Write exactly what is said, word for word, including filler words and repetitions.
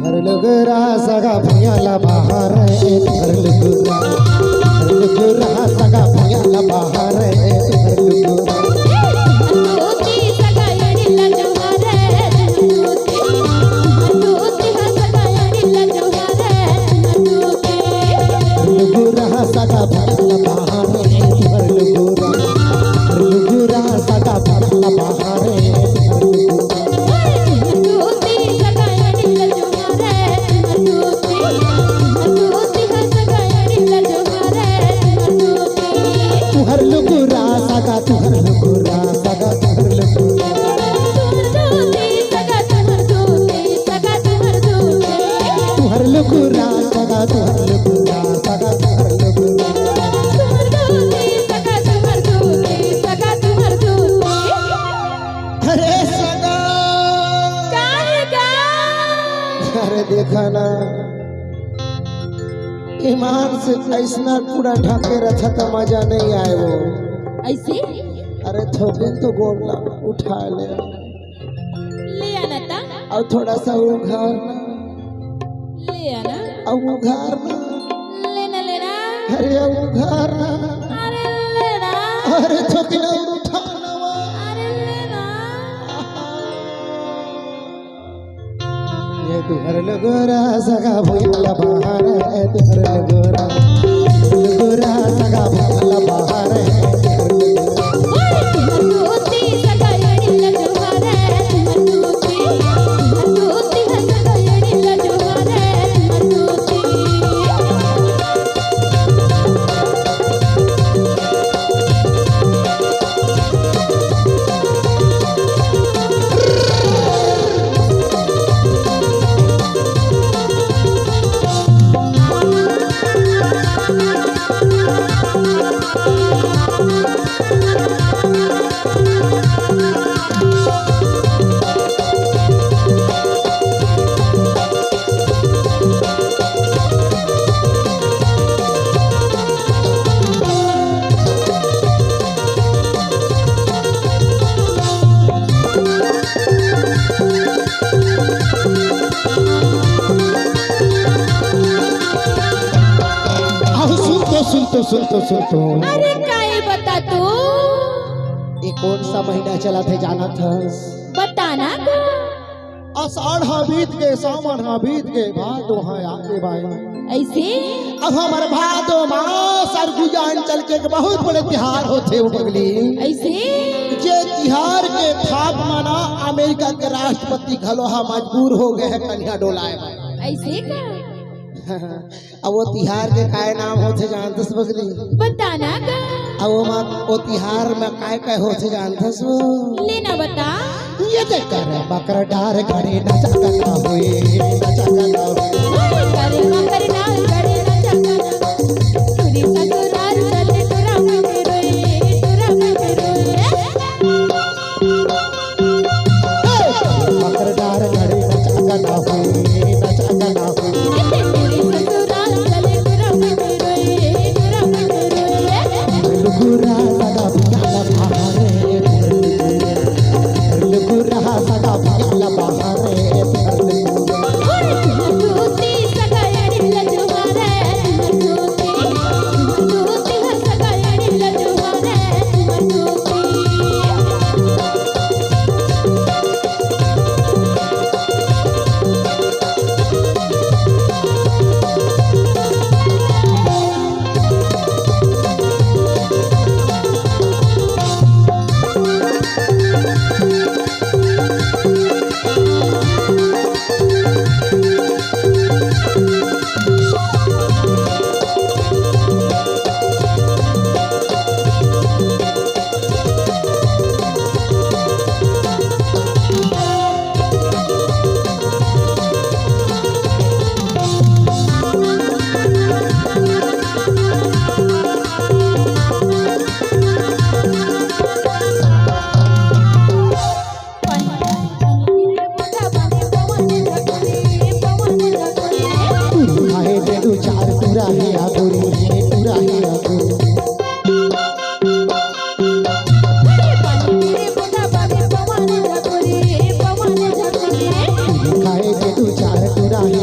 हर लुगुरा सगा भुइयां ला बहारे, हर लुगुरा, हर लुगुरा सगा भुइयां ला बहारे, हर लुगुरा। हर लुगुरा सगा भुइयां ला बहारे, हर लुगुरा, हर लुगुरा सगा भुइयां ला बहारे, हर लुगुरा। तुहर लुगुरा सगा, तुहर लुगुरा सगा, तुहर लुगुरा। तुहर लुगुरा सगा, तुहर लुगुरा सगा, तुहर लुगुरा। अरे सगा। का हे गा? अरे देखा ना, ईमान से अइसना पूरा ढाके रखा त मजा नहीं आए वो। अइसे? अरे थोकिन तो गोड़ ला उठा ले। ले आना ता। अउ थोड़ा सा उघार ना। ले आना। अउ उघार ना। लेना, लेना। अरे अउ उघार ना। अरे लेना। अरे थोकिन अउ उठा ना। अरे लेना। ये तुहर लुगुरा सगा भुइयां ला बहारे, तुहर लुगुरा, लुगुरा सगा भुइयां ला बहारे। अहो, सुन तो, सुन तो, सुन तो, सुन तो। अरे, काई बता तू? ये कौन सा महीना चलत हे, जानत हस? बताना को। आषाढ़ हा बीत के, सावन हा बीत के, भादो हा आगे बाई। अइसे? अब हमर भादो मास सरगुजा अंचल के एक बहुत बड़े तिहार होथे वो पगली। अइसे? जे तिहार के थाप म ना अमेरिका के राष्ट्रपति घलो हा मजबूर हो गए हे कनिहा डोलाए बर। अइसे का? अब वो तिहार के काय नाम होथे जानथस पगली? बताना का? अब वो मा-, वो तिहार म काय काय होथे जानथस वो? लेना बता। ये देख कर बकर डार घरे नचा करना हुए, नचा करना हुए। अरे कर बकर डार घरे नचा करना। टुरी ससुरार चले टुरा मत रोए, टुरा मत रोए। बकर डार घरे नचा करना हुए, नचा करना हुए। टुरी ससुरार चले टुरा मत रोए, टुरा मत रोए। लुगुरा सगा भुइयां ला बहारे, लुगुरा सगा भुइयां ला बहारे। खाए दे दू चार टुरा हे आगुरी, टुरा हे आगुरी। खाए दे दू चार टुरा हे